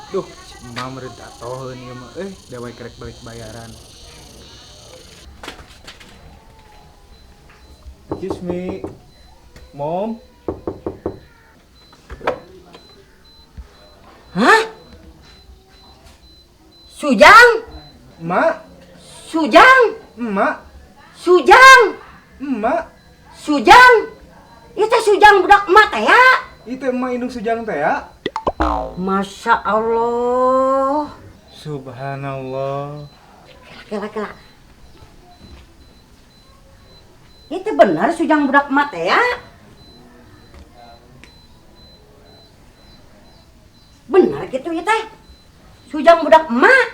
Duh, si emak meureun tatoheun ieu mah euy, da we kerek balik bayaran. Excuse me. Mom. Hah? Sujang? Emak. Sujang? Emak. Sujang? Emak. Sujang? Itu Sujang budak emak teh ya? Itu emak indung Sujang teh ya? Masya Allah. Subhanallah. Kela, kela. Itu benar Sujang budak emak teh ya? Benar gitu ya teh? Sujang budak emak.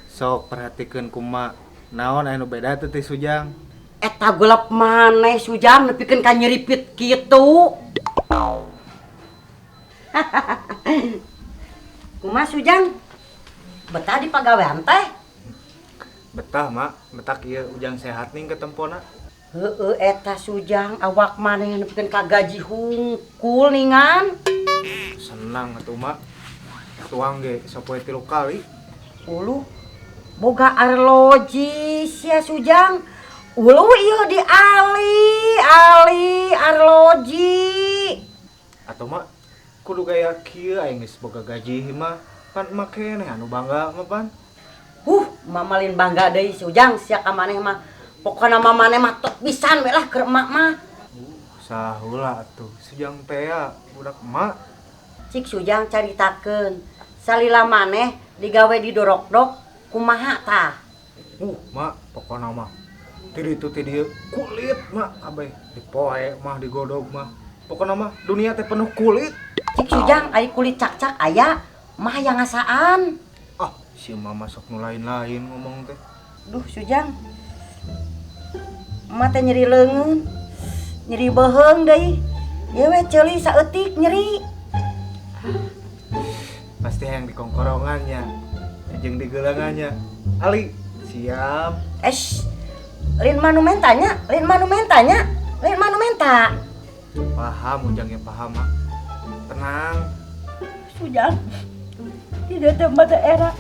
Sok perhatikan ku emak. Naon anu beda teh teh Sujang? Eta gelap maneh Sujang nepikeun ka nyeripit kitu. Kumaha Sujang? Betah di pagawean teh? Betah, Mak. Betah ieu Ujang sehat nih ketempona. Heeh, eta Sujang awak maneh nepikeun ka gaji hungkul ningan. Senang atuh, Mak. Tuang ge sapoe 3 kali. Uluh, boga arloji sia Sujang. Uluh ieu di ali, ali arloji. Atuh Mak, kudu gaya kieu aing geus boga gaji mah. Pan emak keneh anu bangga mah pan. Mama lain bangga deui Sujang sia ka maneh mah. Pokona mah maneh mah top pisan we lah keur emak mah. Saheula atuh Sujang teh ya budak emak. Cik Sujang caritakeun salila maneh digawe di dorokdok kumaha tah? Mak, pokona mah ti ditu ti dieu kulit mak kabeh dipoe mah digodog mah. Pokona mah dunia teh penuh kulit. Cik Sujang ari kulit cakcak aya mah hayang ngasaan. Ah, si mama sok nu lain-lain ngomong teh. Duh Sujang. Emak teh nyeri leungeun, nyeri beuheung deui. Ieu we ceuli saeutik nyeri. Pasti hayang dikongkorongannya, jeung digelangannya. Ali, siap. Es, lain monumentanya, lain monumentanya, lain monumenta. Paham Ujang ya paham, Mak. Tenang. Sujang, tidak teh mata era.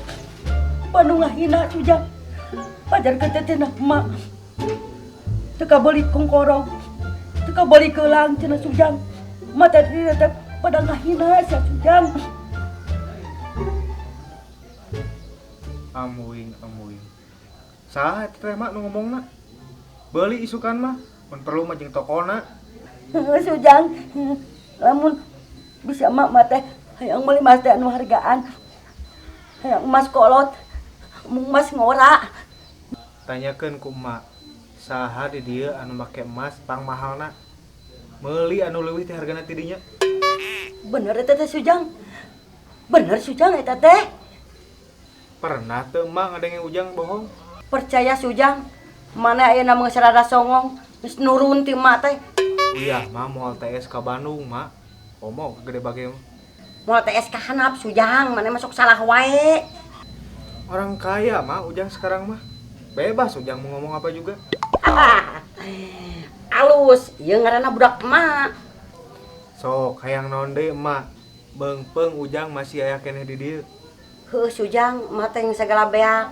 Bandung ngahina Sujang. Pajar ketetenah emak. Teka beli kongkorong, teka beli kelang cenah Sujang. Mata tidak teh pada ngahina sia Sujang. Amuing, amuing. Saha eta teh mak nu ngomongna? Beuli isukan mah, mun perlu mah jeung tokona. Sujang, lamun bisa emak mah teh hayang meuli mas teh anu hargaan. Hayang emas kolot, emas ngora. Tanyakeun ku emak, saha di dieu anu make emas pangmahalna? Meuli anu leuwih teh hargana ti dinya. Bener eta teh Sujang. Bener Sujang eta teh. Pernah teu emak ngadenge Ujang bohong? Percaya Sujang, mana ayeuna mah geus rada songong, geus nurun ti emak teh. Uyah mah moal TS ka Bandung, Mak. Komo gede bage mah. Moal TS ka handap Sujang, mana masuk salah wae. Orang kaya, Mak, Ujang sekarang mah. Bebas Ujang mau ngomong apa juga. Alus, ieu ngaranna budak emak. Sok hayang naon deui emak? Beungpeung Ujang masih aya keneh di dieu. Heuh Sujang, emak teh segala beak.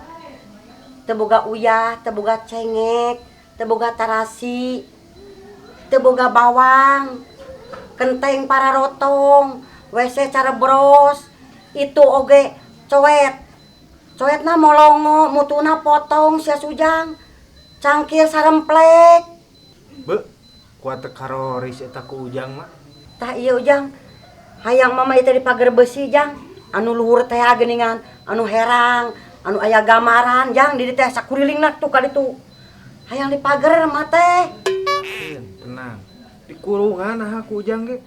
Teu boga uyah, teu boga cengek, teu boga tarasi, teu boga bawang, kenteng pararotong, WC cara bros, itu oge coet. Coetna molongo, mutuna potong sia Sujang. Cangkir saremplek. Be, kuat teu karoris eta ku Ujang mah. Tah ieu Ujang, hayang mama itu di pagar besi Jang. Anu luhur teh geuningan, anu herang, anu aya gambaran Jang di teh sakurilingna tuh kaditu. Hayang di pagar mah teh. Tenang. Di kurungan nah ku Ujang ge.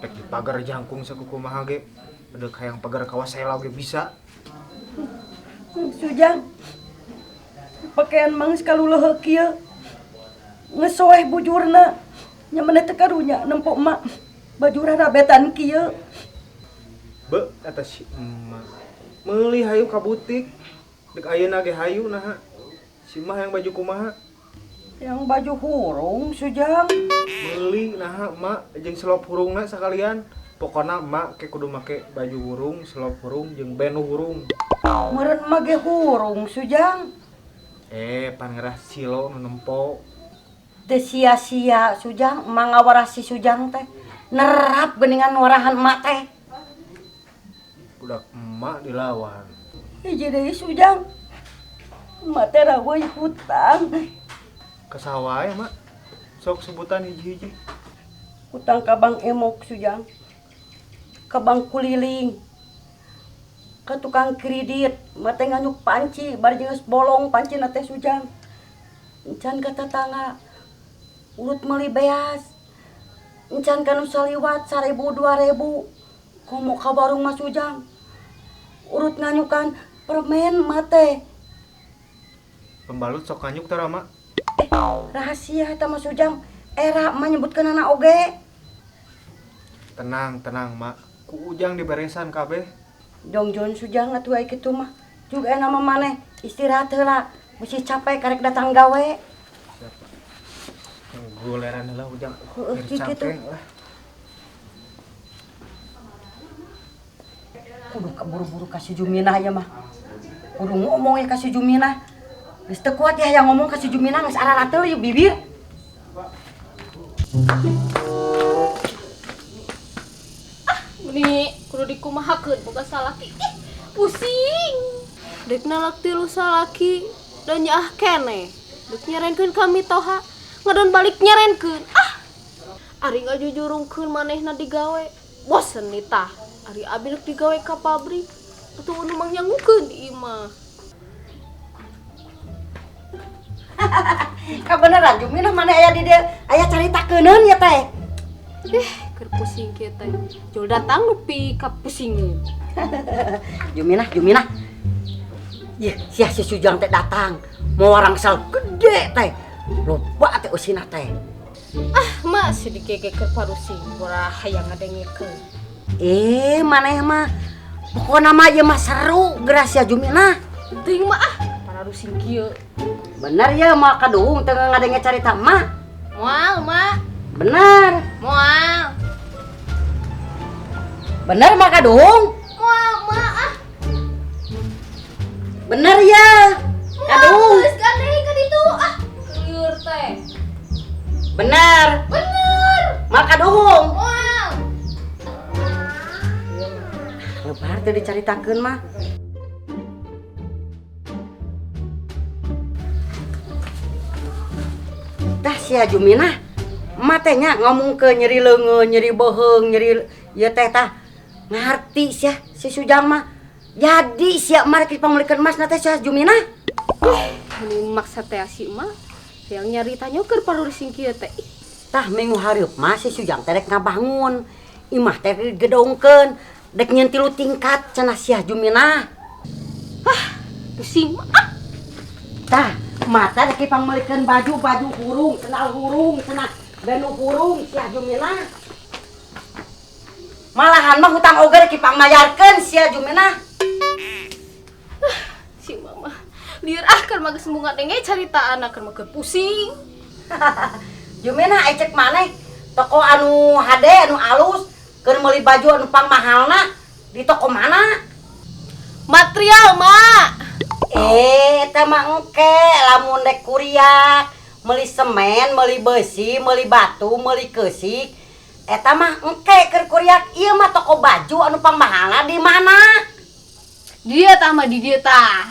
Rek di pagar jangkung sakukumaha ge. Deuk hayang pagar kawasela ge bisa. Sujang. Pakaian mang kaluleuheuk kieu. Ngesoeh bujurna. Nya maneh teh karunya nempo emak baju rarabetan kieu. Be, eta si emak. Meuli hayu ka butik. Deuk ayeuna ge hayu naha. Si emak hayang baju kumaha? Yang baju hurung Sujang. Meuli naha emak jeung selop hurungna sakalian. Pokona emak ke kudu make baju hurung, selop hurung jeung benu hurung. Meureun emak ge hurung Sujang. Pan ngerah silo nu nempo. Teu sia-sia Sujang, emak ngawarah si Sujang teh. Nerap geuningan warahan emak teh. Budak emak dilawan. Hiji deui Sujang. Emak teh raweuy hutang. Ka saha wae mak? Sok sebutan hiji-hiji. Hutang ka Bang Emok Sujang. Ka Bang Kuliling. Ka tukang kredit, emak teh nganyuk panci bari jeung geus bolong pancina teh Sujang. Encan ka tatangga. Urut meuli beas. Encan ka nu saliwat 1000 2000. Komo ka warung mah Sujang. Urut nganyukan permen emak teh. Pembalut sok nganyuk teh mak? Rahasia eta mah Sujang. Era emak nyebutkeun anak oge. Tenang, tenang mak. Ku Ujang diberesan kabeh. Jongjon Sujang atuh ai kitu mah. Juga enak mah maneh istirahat heula. Bisi capek karek datang gawe. Siapa? Goleran heula Ujang. Heueuh, Biar kitu. capek lah. Kudu keburu-buru ka si Juminah ya mah. Kudu ngomong ya ka si Juminah. Geus teu kuat ya yang ngomong ka si Juminah geus ararateul ieu bibir. Ah, meni kudu dikumahakeun boga salaki. Ih, pusing. Dek nalak tilu salaki dan nyaah keneh. Dek nyerenkeun kami toha, ngadon balik nyerenkeun. Ah, ari ngajujurungkeun manehna digawe. Bosen nih tah. Ari abi rek digawe ka pabrik. Atuh nu mang nyangukeun di imah. Kabeneran Juminah maneh aya di dieu, aya caritakeunneun ya teh. Keur pusing kieu teh. Jol datang nepi ka pusingeun. Juminah, Juminah. Yeuh, sia si Sujang teh datang. Mawa rangsal gede teh. Loba teh eusina teh. Ah, mak si dikeke keur parusing, bora hayang ngadengekeun. Maneh mah pokona mah ieu mah seru geura sia Juminah. Teuing mah ah, pararusing kieu. Bener ya moal kaduhung teu ngadenge carita emak. Moal, mak. Bener. Moal. Bener moal kaduhung? Moal, mak ah. Bener ya. Kaduhung. Geus gandeng ka ditu ah. Lieur teh. Bener. Bener. Moal kaduhung. Moal. Lebar teu dicaritakeun mah. Tah sia Juminah, emak teh nya ngomong ke nyeri leungeun, nyeri beuheung, nyeri ieu teh tah. Ngarti sia si Sujang mah. Jadi sia emak rek dipangmeulikeun emas na teh sia Juminah. Meni maksa teh si emak. Yang nyari tanyo keur parurusing kieu teh. Ih. Tah minggu hareup mah si Sujang teh rek ngabangun. Imah teh digedongkeun, rek nyeun 3 tingkat cenah sia Juminah. Hah, pusing mah. Ah. Tah, mata rek dipangmeulikeun baju, baju hurung, sendal hurung, cenah benu hurung sia Juminah. Malahan mah hutang oge rek dipangmayarkeun sia Juminah. Ah, si mama lieur ah keur mah geus embung ngadenge carita anak keur mah keur pusing. Juminah ai cek maneh toko anu hade anu alus keur meuli baju anu pangmahalna di toko mana? Material, Mak. Eta mah engke lamun rek kuriak, meuli semen, meuli besi, meuli batu, meuli keusik. Eta mah engke keur kuriak, ieu mah toko baju anu pangmahalna di mana? Di dieu tah mah di dieu tah.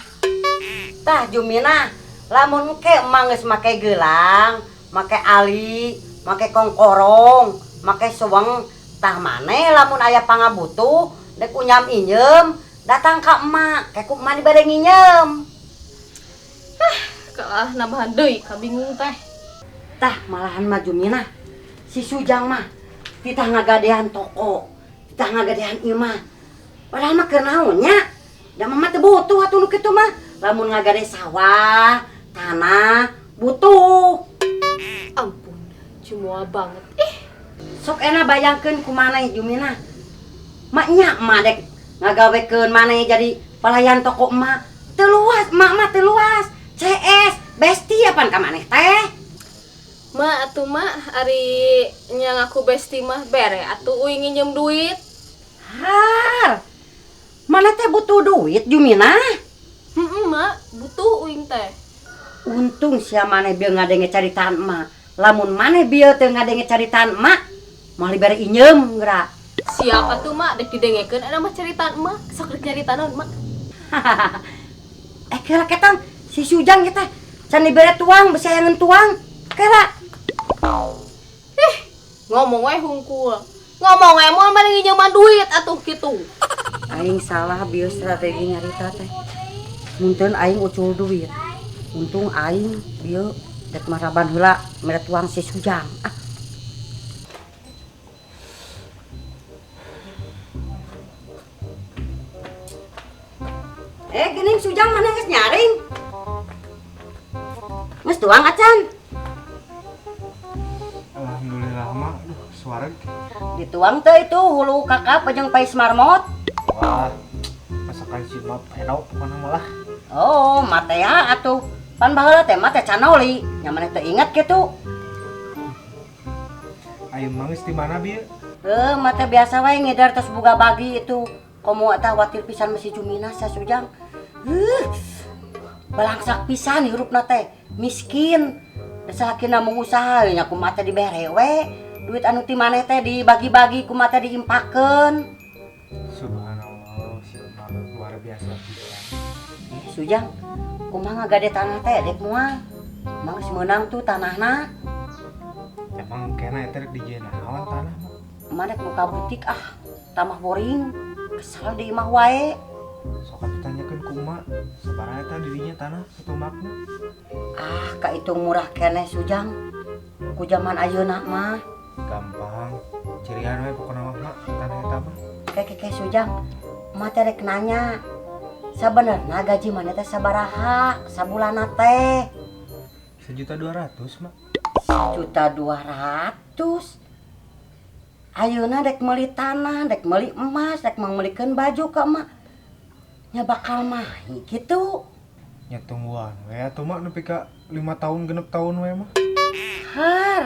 Tah Juminah, lamun engke emang geus make gelang, make ali, make kongkorong, make suweng, tah maneh lamun aya pangabutuh dek unyam inyeum, datang ka emak, ke ku emak dibere nginyeum. Ah, kalah nambahan deui ka bingung teh. Tah malahan mah Juminah, si Sujang mah titah ngagadean toko, titah ngagadean imah. Padahal mah keur naon nya? Da mah teu butuh atuh nu kitu mah. Lamun ngagade sawah, tanah, butuh. Ampun, cuma banget. Ih, sok enak bayangkeun ku maneh Juminah. Maknya emak dek ngagawekeun maneh jadi pelayan toko emak. Teu luas, emak mah teu luas. CS, besti apaan ka maneh teh? Mak atuh mak, ari nya ngaku besti mah bere atuh uing nginjem duit. Har. Mana teh butuh duit Jumina? Heeh, Mak, butuh uing teh. Untung sia maneh bieu ngadenge caritaan emak. Lamun maneh bieu teu ngadenge caritaan emak, moal dibere inyeum geura. Siap atuh, Mak, dek didengekeun eta mah caritaan emak. Sok dek nyarita naon, Mak? Eh kela ketang si Sujang kita can dibere tuang besi hayangeun tuang. Kela. Ih, ngomong we hungkul. Ngomong we moal mah nginjeman duit atuh kitu. Aing salah bieu strategi nyarita teh. Munteun aing ucul duit. Untung aing bieu dek maraban heula mere tuang si Sujang. Ah. Eh geuning Sujang mana geus nyaring? Geus tuang acan. Alhamdulillah mak, aduh suara Dituang teh itu hulu kakap jeung pais marmot. Wah, masakan si mak enak pokoknya malah. Oh, matea atuh. Pan baheula teh mah teh canoli, nya maneh teu inget kitu. Ayo mangis di mana bieu? Heuh, mah teh biasa wae ngidar terus buka bagi itu. Komo eta watir pisan mesi Jumina sia Sujang. Heuh. Balangsak pisan hirupna teh, miskin. Da salakina mung usaha nya kumaha teh dibere we. Duit anu ti maneh teh dibagi-bagi kumaha teh diimpakeun. Subhanallah, si emak luar biasa pisan. Eh, Sujang, kumaha ngagade tanah teh dek moal? Emang geus meunang tuh tanahna. Emang kena eta rek dijieun naon tanah mah? Emak dek buka butik ah, tambah boring. Kesal di imah wae. Sok atuh tanyakeun ku emak, sabaraha eta dirinya tanah satumakna? Ah, kaitung murah keneh Sujang. Ku zaman ayeuna mah. Gampang, cirian we pokona mah mak tanah eta mah. Keke Sujang, emak teh rek nanya. Sabenerna gaji maneh teh sabaraha sabulanna teh? 1.200.000, Mak. 1.200.000. Ayeuna dek meuli tanah, dek meuli emas, dek mangmeulikeun baju ka emak. Nya bakal mahi kitu. Nya tungguan we atuh mak nepi ka 5 tahun genep tahun we mah. Har.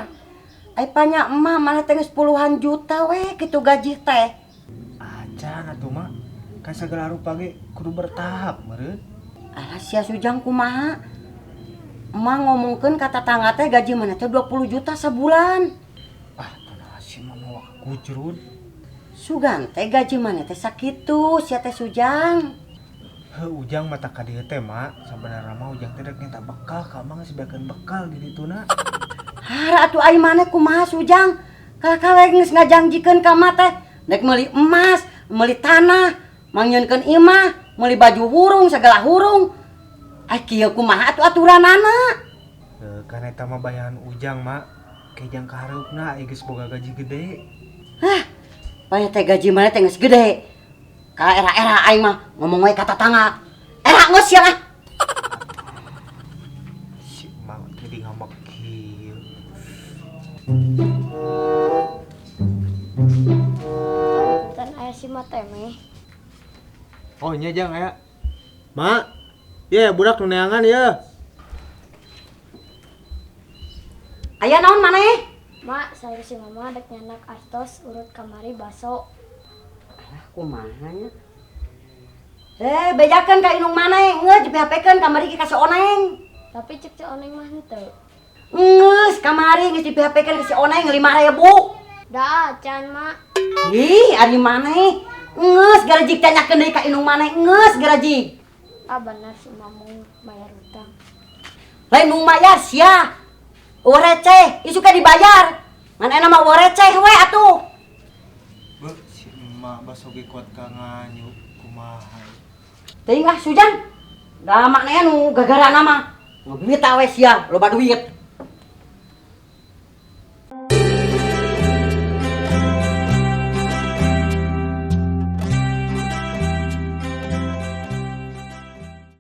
Ai panya emak maneh teh geus puluhan juta we kitu gaji teh. Acan atuh mak. Kan segala rupa ge kudu bertahap meureun. Alah sia Sujang kumaha? Emak ngomongkeun ka tatangga teh gaji maneh teh 20 juta sabulan. Ah, tanah si mama wak kujrun. Sugan teh gaji maneh teh sakitu sia teh Sujang. Heuh, Ujang mata ka dieu teh mak, sabenerna mah Ujang teh rek minta bekal ka emak geus beakeun bekal di dituna. Har atuh ai maneh kumaha Sujang? Kalakawe geus ngajangjikeun ka emak teh dek meuli emas, meuli tanah, mangnyieunkeun imah, meuli baju hurung segala hurung. Ai kieu kumaha atuh aturanana? Heuh, kan eta mah bayangan Ujang mak. Kejang ka hareupna ai geus boga gaji gede. Hah, maneh teh gaji maneh teh geus gede. Ka era-era aing mah ngomong we ka tatangga. Era geus sia ah. Si emak jadi ngambek kieu. Tan aya si Mateme. Oh nya jang aya. Mak, ye budak nu neangan ye. Aya naon maneh? Mak, saur si mama dek nyanak artos urut kamari baso. Alah kumaha nya? Eh, bejakeun ka indung maneh, geus di-PHP-keun kamari ka si Oneng. Tapi cek si Oneng mah henteu. Geus kamari geus di-PHP-keun ka si Oneng 5.000. Da acan, Mak. Ih, ari maneh. Geus garajig tanyakeun deui ka indung maneh, geus garajig. Ah bener si mamung bayar utang. Lain mung mayar sia. Eueuh receh, isu ka dibayar. Ngan enak mah eueuh receh we atuh. Be, si emak baso ge kuat ka nganyu kumaha. Teuing ah Sujang. Da maknanya nu gagarana mah. Ngeduit we sia, loba duit.